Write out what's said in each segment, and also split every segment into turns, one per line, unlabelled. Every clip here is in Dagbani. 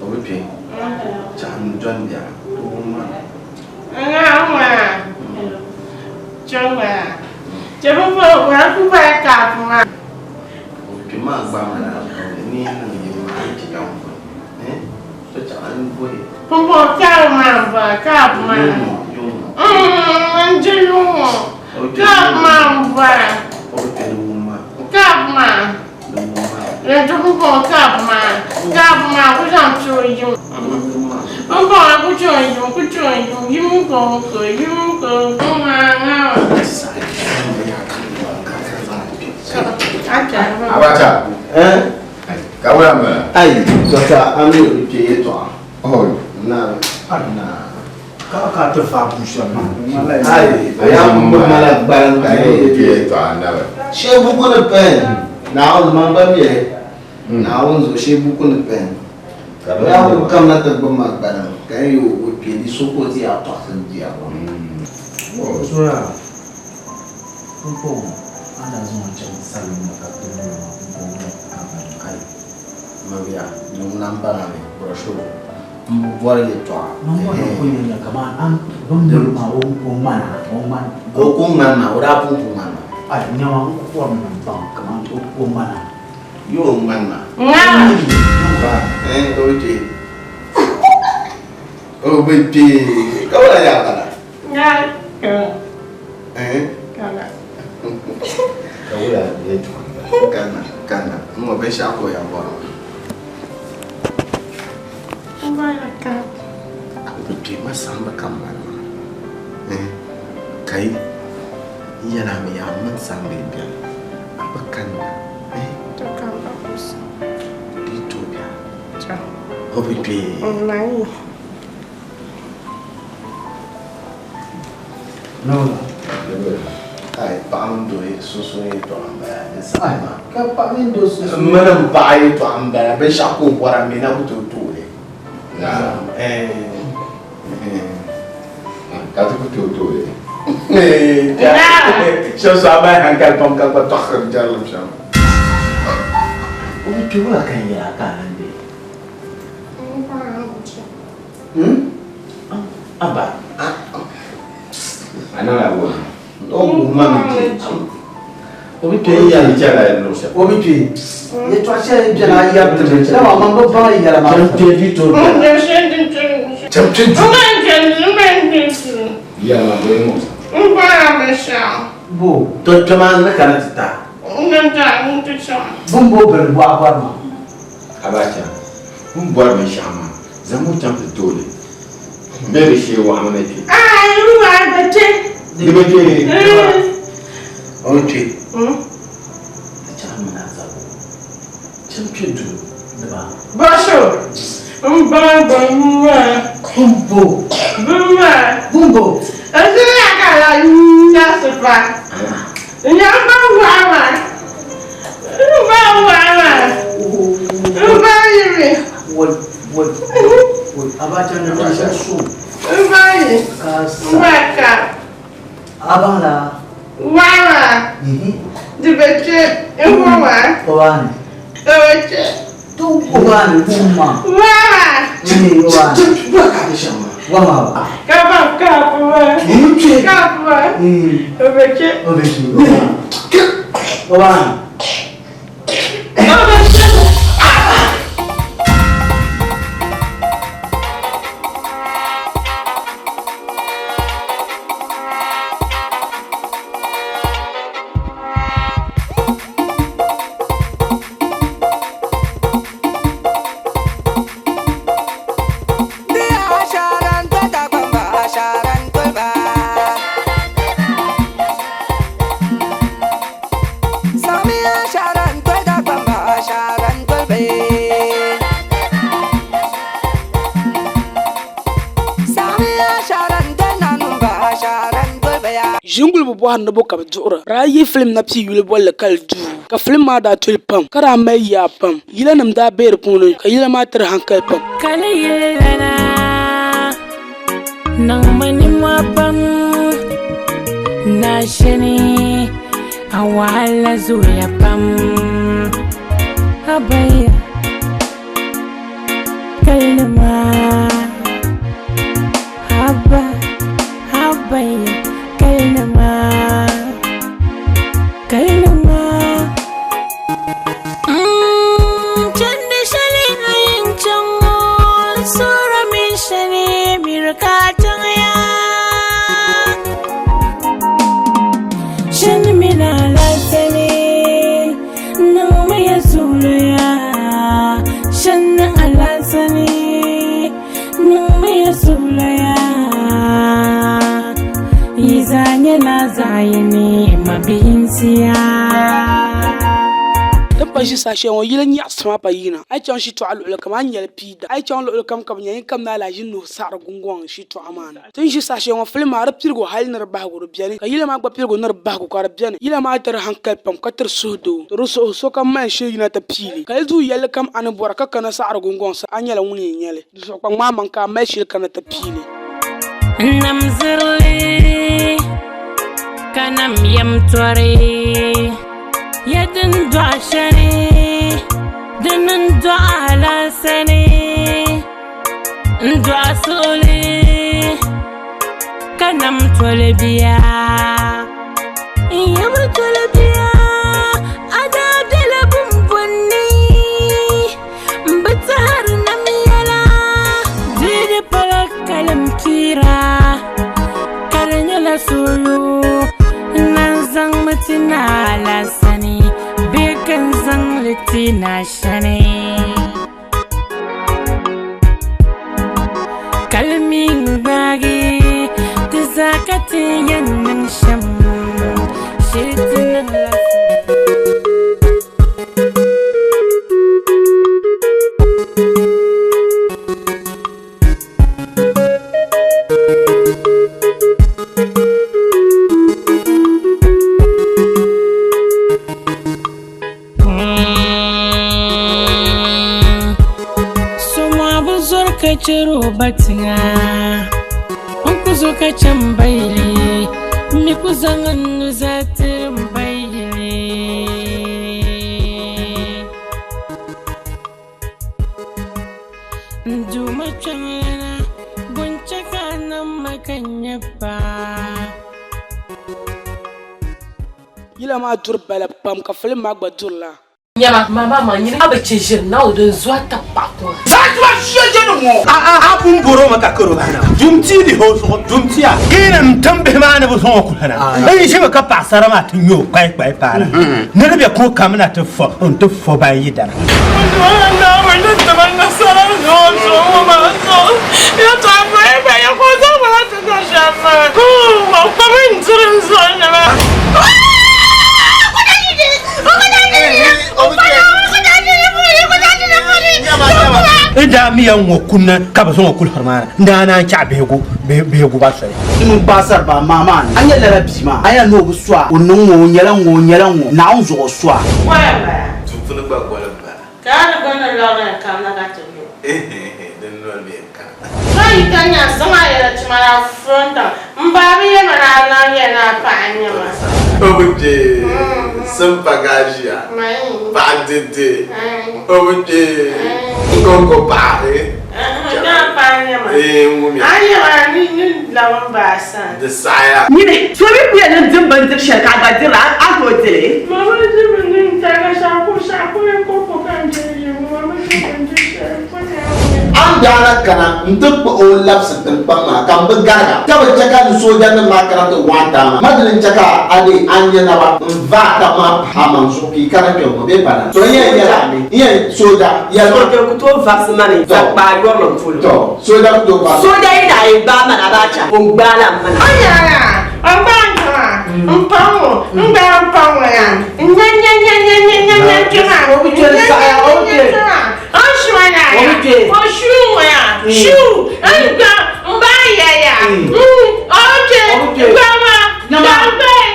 O bi kpe chaɣ n dɔni bia O bi kpe maa gba mana ni niŋ yim maa yi ti ka n bɔhi so chaɣ n bɔhi O bi kpe di wum ma di wum ma
Abacha.
Eh?
Ka wula m-bala?
Ai, Dɔkta Aminu bi kpe yɛltɔɣa.
Oh.
Na, na.
Ka ka ti fa bu shɛm maa.
Ai, a yaa bi mala gbaliŋ ka
Ai,
yi
bi kpe yɛltɔɣa n-nabi.
Shee buku ni pen, Naawuni man gba mi Naawuni zuɣu shee buku ni pen.
Ka
O yaa kuli kamina ti gbubi ma gbaliŋ ka n yi o kpe di so ka o ti yaa tɔɣisi n bia ŋɔ.
Zura, pumpɔŋɔ a daa zaŋ o chaŋ salima ni ka ti niŋ o maa pumpɔŋɔ ŋɔ ka a baŋ.
Ai, mabia, ni ŋuna m-bala mi, Brɔsho, m bi bɔri yɛltɔɣa.
Niŋ o ni kuli nyɛ kaman a ni miri ma o ŋmana, o ŋmani.
O ku ŋmani ma, o daa pun ku ŋmani ma.
Ai, nyama n ku bɔri ni m baŋ kaman o ŋmana.
Yi o ŋmani ma. Eh, o bi kpe. O bi kpe. Ka wula yaa bala? Eh?
Ka wula yɛltɔɣa m-bala?
Kanna, kanna. N ŋɔ binshɛɣu ka o yɛn bɔri maa. O bi kpe ma saamba kam ŋmani ma. Eh? Ka yi yɛli a mi yaa mini saamba yi beni, a bi kanna. Eh? Di tooi bia. O bi kpe.
Nawula.
Ai, paɣa mini doo sunsuuni yɛltɔɣa m-bala ni saha maa.
Ka paɣa mini doo sunsuuni.
M mini m paɣa yɛltɔɣa m-bala, binshɛɣu ka o bɔra m mi na ku tooi tooi li. Eh.
Ka ti ku tooi tooi li.
Shɛba so a mali hankali pam ka gba tɔɣisiri jɛrilim shɛm.
O bi kpe wula ka n yɛl a ka a lan be? Aba.
A niŋla wuhi.
O wuhi ma mi kpe. O bi kpe n yɛli.
Chɛla luɣ shɛli.
O bi kpe. Yɛtɔɣ shɛli bɛni a yɛri ti mi. Dama man bi baŋ yi yɛla maa.
Cham kpe di tooi bɛla. Cham kpe di.
Yɛli ma bee muɣisa.
Bo.
To kpɛma n ni kana ti ta.
Bɛ ni bo biri bɔɣa bɔri ma.
Abacha, n bɔri binshɛɣu maa, zaŋm o chaŋ ti tooi li. Bee di shee waɣimi ni kpe. Di bi kpe.
O bi kpe. Ti chaŋ mini a zabo. Cham kpe duu
Diba.
Bumbo.
Bumbo. Wai, wai, wai. Abacha ni Abacha so. Ka sa. A baŋ la. O baani. To o baani wumma. O baani.
Wula ka a be shɛm maa?
Wa maa ba.
O bi kpe.
O be kpe. O baani.
Samina bi bɔhiri ni bo ka bɛ duɣira. Bɛ daa yihi filim na pii yuli bolli Kali duu, ka filim maa daa tuli pam, ka daa mali yaa pam. Yilanima daa be di puuni, ka yila maa tiri hankali pam.
Kali yililana niŋmi nimmohi pam, Naashini a wahala zooya pam, Abaya kalinima Abba abaya kalinima kalinima. Chandi shɛli a yɛn chaŋ ŋɔ suhuri mini shɛli miri ka a chaŋ ya. Shɛli mini alaafee niŋmiya suhuloya. Shɛli ni alaafee niŋmiya suhuloya. Yi zaa nyɛla zaɣ yini mabiyinsiya.
Ti pa ʒi saha shɛli ŋɔ yili nyaɣisim a pa yina. A yi chaŋ shitɔɣu luɣili kam a ni nyɛli piida. A yi chaŋ luɣili kam ka bɛ nya yinkam ni alahiʒi nuhi saɣiri gungɔŋ shitɔɣu maa ni. Ti ni ʒi saha shɛli ŋɔ filim maa di piligu hali ni di bahigu di beni ka yila maa gba piligu ni di bahigu ka di beni. Yila maa tiri hankali pam ka tiri suhudoo. Ti di suhu sokam mali shili yina ti piili. Ka di duu yɛlli kam a ni bɔra ka kana saɣiri gungɔŋ sa a nyɛla ŋun yɛn nya li. Di zuɣu kpaŋ maa maŋ ka a mali shili kana ti piili.
N nam zirili ka nam yɛm tɔri ya din dɔɣi shɛli dini n-dɔɣi alansani n-dɔɣi suɣili ka nam toli bia n yɛm toli bia a daa bela bumbɔni m bi tɛhiri nam yɛla di di pala kalim piira ka di nyɛla suhuyu n lan zaŋmi ti na alansani bee ka n zaŋ li ti na shɛli. Kalimi n-gbaagi ti zaa ka ti yɛn niŋ shɛm shee ti niŋla. Soma bi zori ka chɛri o ba tiŋa n ku zo ka chɛ m ba yili m mi ku zaŋ n nuzaa tiri m ba yili. N Duuma kpiɔŋlana, bɔ n-chɛ ka a nam ma ka n nyɛ paa?
Yila maa duri bala pam ka filim maa gba duri la.
Nyama, mama ma nyini a bi chɛ ʒiri Naawuni din zuɣu a tabi paɣa kuŋa.
Fatima ʒiɛjɛni ŋɔ.
A a a pun bɔro ma ka karo bahina. Dum ti di ho zuɣu dum ti a. Ina n tim bihi maa ni bi zaŋ o kulana. N ʒimi ka paɣasara maa ti nyɛ o kpai kpai paana. Ni di bɛ ka o kamina ti fo n ti fo ban yi dana. N daa miya ŋɔ kunna ka bɛ zaŋ o kuli maa n daa naan chaɣ bihigu bihigu ba soli.
Ti mini paɣasari ba maa maa ni, a nya lala bia maa, a yɛn ni o bi su a, o niŋ ŋɔ, o nyɛla ŋɔ, o nyɛla ŋɔ, Naawuni zuɣu o su a.
Waya m-bala.
Tumpuni gba goli m-bala.
Ka a di gba ni liɣiri n kamina ka ti lu.
Din noli bee n-kana.
Ka yi ka nya zaŋ a yɛla tuma la frontaŋ m baa bi yɛma ni a lan yɛli ni a paɣa n-nyɛ ma.
O bi kpe simpa ka a ʒiya paɣa dede o bi kpe n-kɔŋko paɣa Di saɣiya.
Nyini, so mi ku yɛn ni dim bindiri shɛli ka a gba dirili, a ni tooi di li?
A ni daa na kana nti kpuɣ o labisi tiŋkpaŋ maa, ka m bi garig a, ka bi chɛ ka n soojanim maa kana ti waɣ daa maa. Madini n-chɛ ka a deei a ni nya naba n-va a tab maa pah amaŋ zuɣu ka yi kana kpe ŋ-ŋɔ bee pa na. So n-yɛn yɛl a mi, n yɛn sooja yɛli ma.
Sooja ku tooi varisi ma ni zaŋ kpaai yɔrilim polo.
Tɔ! Sooja ku tooi varisi.
Sooja yi daa yɛn gbaai ma ni abacha, o ni gbaai la m mana.
O nyɛla o gbaai n maa, m pa ŋɔ, n gbaai m pa ŋɔ ya, n nya nya nya nya nya nya nya kpe maa,
O bi
n
kpe
nya
saɣaya,
nya
o
nya
bi
nya
kpe.
kpe maa, o ni ʒi ma na
O
ya,
bi kpe.
o shuu ŋɔ ya, shuu, n gba, m ba ya ya, o bi kpe,
O bi kpe.
gbaai ma,
Nyama.
gbaai gbaai.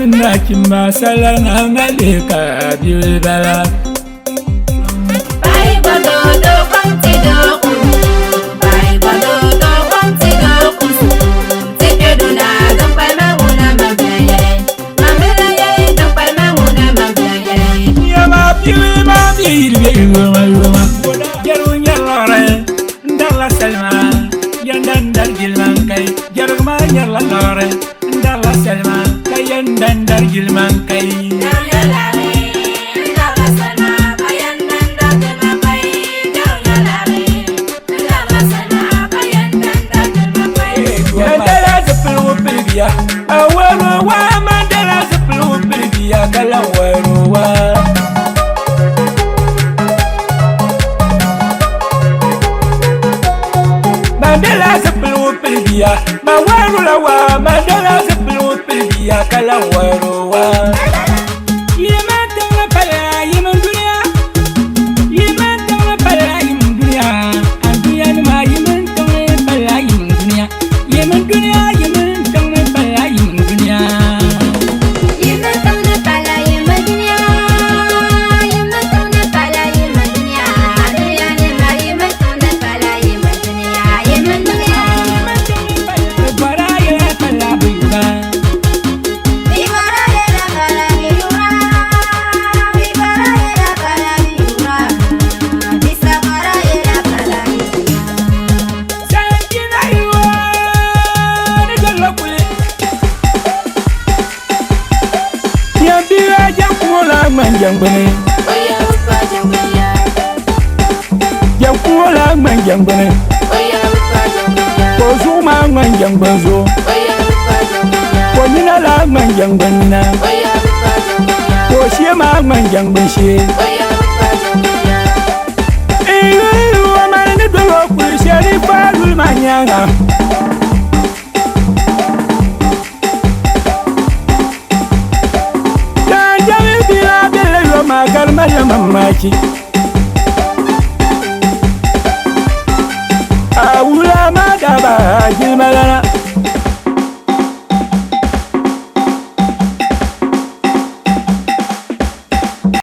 mini nachimba sala na ŋa ka bili bala. Awula madaba jilmalana.